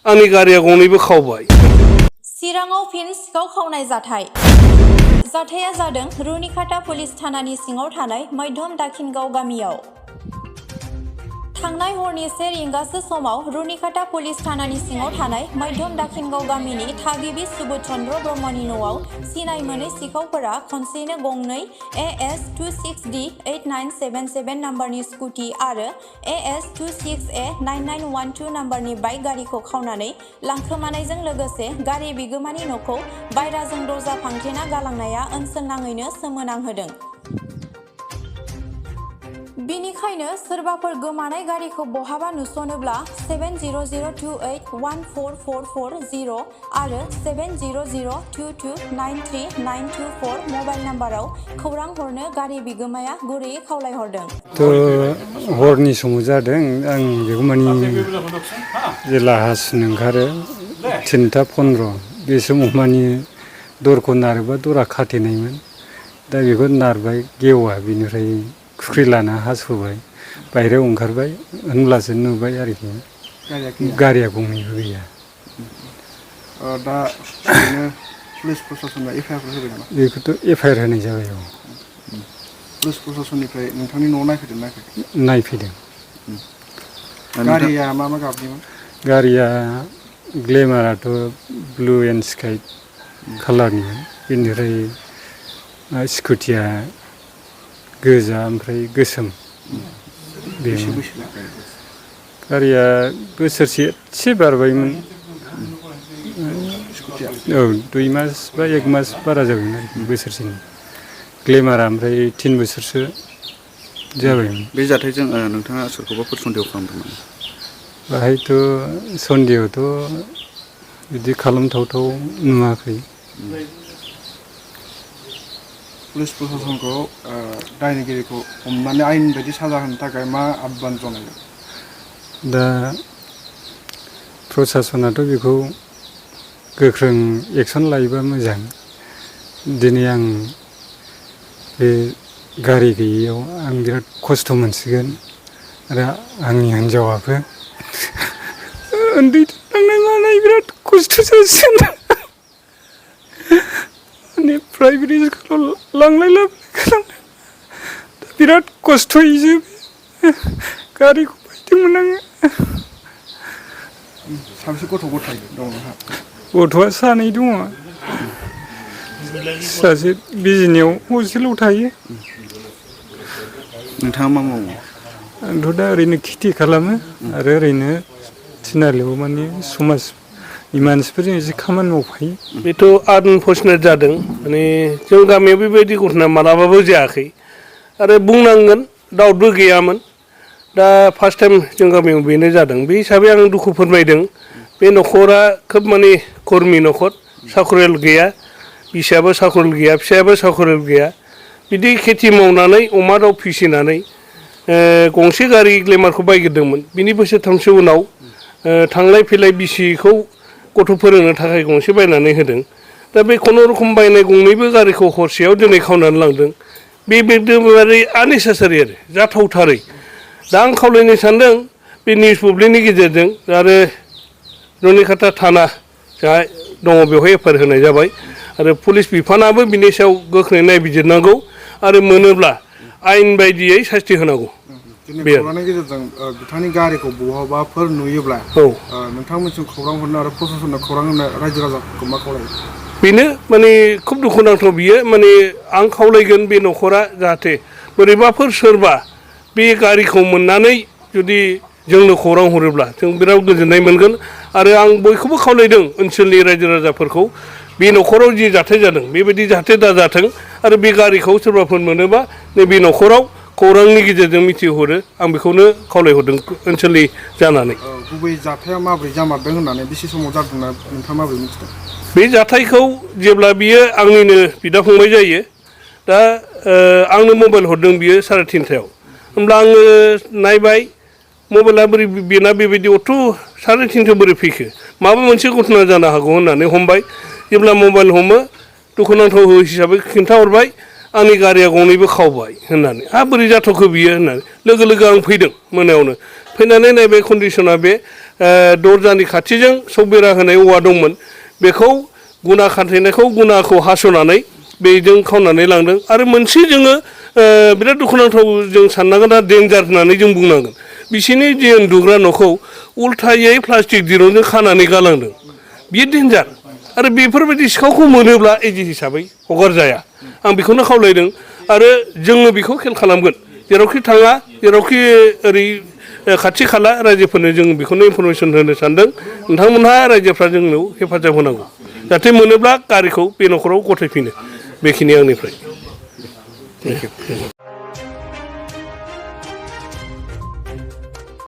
आंनि गारिया गंनैबो खावबाय। चिराङाव फिन सिखाव खावनाय जाथाय। जाथाया जादों रुनिखाता पुलिस थानानि सिङाव थानाय मध्यम दाखिनगाव गामियाव। थांनाय हरनि 1 रिंगासो समाव रुनिखाता पुलिस थानानि सिङाव थानाय मध्यम दाखिनगाव गामिनि थागिबि सुबोध चन्द्र ब्रह्मनि न'आव सिनाय मोनै सिखावफोरा खनसेनो गंनै AS26D8977 नाम्बारनि स्कुटि आरो AS26A9912 नाम्बारनि बाइक गारिखौ खावनानै लांखोमानायजों लोगोसे गारि बिगोमानि न'खौ बायराजों दरजा फांथेना गालांनाया ओनसोलनाङैनो सोमोनांहोदों। बिनिखायनो सोरबाफोर गोमानाय गारिखौ बहाबा नुसनोब्ला 7002814440 आरो 7002293924 मबाइल नाम्बाराव खौरां हरनो गारि बिगोमाया गुरैयै खावलायहरदों। हरनि समाव जादों आं बेखौ माने जेला हासिनो ओंखारो 3:15 बे समाव माने दरखौ नारोबा दरा खाथेनायमोन दा बेखौ नारबाय गेवा बेनिफ्राय खुख्रि लाना हास'बाय बायहेरायाव ओंखारबाय होनब्लासो नुबाय आरोखि गारिया गंनैबो गैया। दा ओरैनो पुलिस प्रशासना एफआइआर होबाय नामा? बेखौथ' एफआइआर होनाय जाबाय। पुलिस प्रशासननिफ्राय नोंथांनि न'आव नायफैदों नायफैदों। गारिया मा मा गाबनिमोन? गारिया ग्लेमाराथ' ब्लु एन्ड स्काइ कालारनिमोन बेनिफ्राय स्कुटिया गोजा ओमफ्राय गोसोम। गारिया बोसोरसे एसे बारबायमोन। औ 2 मास बा 1 मास बारा जाबायमोन आरोखि बोसोरसेनि। ग्लेमारा ओमफ्राय 3 बोसोरसो जाबायमोन। बे जाथायजों नोंथाङा सोरखौबाफोर सन्देह खालामदोंमोन? बाहायथ' सन्देहथ' बिदि खालामथावथाव नुवाखै। पुलिस प्रशासनखौ दायनिगिरिखौ हमनानै आयेन बायदि साजा होनो थाखाय मा आह्वान जनायो? दा प्रशासनाथ' बेखौ गोख्रों एक्सन लायोबा मोजां। दिनै आं बे गारि गैयैयाव आं बिराद खस्थ' मोनसिगोन आरो आंनि हिन्जावाबो उन्दै थांनाय मानाय बिराद खस्थ' जासिगोन। माने प्राइभेट स्कुलाव लांलाय लाबोलाय खालामनो दा बिराद खस्थ'यै गारिखौ बायदोंमोन आङो। साबेसे गथ' गथाय दं नोंहा? गथ'आ 2 दङ। सासे बिजनियाव हस्टेलाव थायो। नोंथाङा मा मावो? आंथ' दा ओरैनो खेथि खालामो आरो ओरैनो थिनालियाव माने समाजनि मानसिफोरजों एसे खामानि मावफायो। बेथ' आनफर्चुनेट जादों माने जों गामियाव बेबायदि घटना मालाबाबो जायाखै आरो बुंनांगोन डाउटबो गैयामोन। दा फार्स्ट टाइम जों गामियाव बेनो जादों बे हिसाबै आं दुखु फोरमायदों। बे न'खरा खोब माने कर्मि न'खर, साखरियाल गैया, बिसियाबो साखरियाल गैया, फिसायाबो साखरियाल गैया। बिदि खेथि मावनानै अमा दाउ फिसिनानै गंसे गारि ग्लेमारखौ बायग्रोदोंमोन। बिनि बोसोरथामसो उनाव थांलाय फैलाय बिसिखौ गथ' फोरोंनो थाखाय गंसे बायनानै होदों। दा बे खुनुरुखुम बायनाय गंनैबो गारिखौ हरसेयाव दिनै खावनानै लांदों। बे एकदमबारे आननेसेसारि आरो जाथावथारै। दा आं खावलायनो सानदों बे निउस पब्लिकनि गेजेरजों आरो रुनिखाता थाना जाहा दङ बेवहाय एफआइआर होनाय जाबाय आरो पुलिस बिफानाबो बिनि सायाव गोख्रै नायबिजिरनांगौ आरो मोनोब्ला आयेन बायदियै सास्ति होनांगौ। खौरांनि गेजेरजों बिथांनि गारिखौ बहाबाफोर नुयोब्ला नोंथांमोनसिम खौरां हरनो आरो प्रशासननो खौरां होनो रायजो राजाफोरखौ मा खावलायो? बेनो माने खुब दुखुनांथाव बियो माने आं खावलायगोन बे न'खरा जाहाथे बोरैबाफोर सोरबा बे गारिखौ मोननानै जुदि जोंनो खौरां हरोब्ला जों बिराद गोजोननाय मोनगोन आरो आं बयखौबो खावलायदों ओनसोलनि रायजो राजाफोरखौ बे न'खराव जि जाथाय जादों बेबायदि जाहाथे दाजाथों आरो बे गारिखौ सोरबाफोर मोनोबा नैबे न'खराव खौरांनि गेजेरजों मिथिहरो आं बेखौनो खावलायहरदों ओनसोलनि जानानै। गुबै जाथाया माबोरै जामारदों होननानै बेसे समाव जादोंना नोंथाङा माबोरै मिथिदों? बे जाथायखौ जेब्ला बियो आंनिनो बिदा फंबाय जायो दा आंनो मबाइल हरदों बियो 3:30 होमब्ला आङो नायबाय मबाइला बोरै बेना बेबायदि 3:30 बोरै फैखो माबा मोनसे घटना जानो हागौ होननानै हमबाय। जेब्ला मबाइल हमो दुखुनांथाव हिसाबै खिन्थाहरबाय आंनि गारिया गंनैबो खावबाय होननानै। बोरै जाथ'खो बियो होननानै लोगो लोगो आं फैदों मोनायावनो फैनानै नायबाय कन्डिसना बे दरजानि खाथिजों सौबेरा होनाय औवा दंमोन बेखौ गुना खाथेनायखौ गुनाखौ हास'नानै बेजों खावनानै लांदों आरो मोनसे जोङो बिराद दुखुनांथाव जों साननांगोन दा डेन्जार होननानै जों बुंनांगोन बिसोरनि जे उन्दुग्रा न'खौ उल्थायै प्लास्टिक दिरुंजों खानानै गालांदों बियो डेन्जार आरो बेफोरबायदि सिखावखौ मोनोब्ला एजि हिसाबै हगारजाया आं बेखौनो खावलायदों आरो जोङो बेखौ खेल खालामगोन जेरावखि थाङा जेरावखि ओरै खाथि खाला रायजोफोरनो जों बेखौनो इनफरमेसन होनो सानदों नोंथांमोनहा रायजोफ्रा जोंनाव हेफाजाब होनांगौ जाहाथे मोनोब्ला गारिखौ बे न'खराव गथायफिनो बेखिनि आंनिफ्राय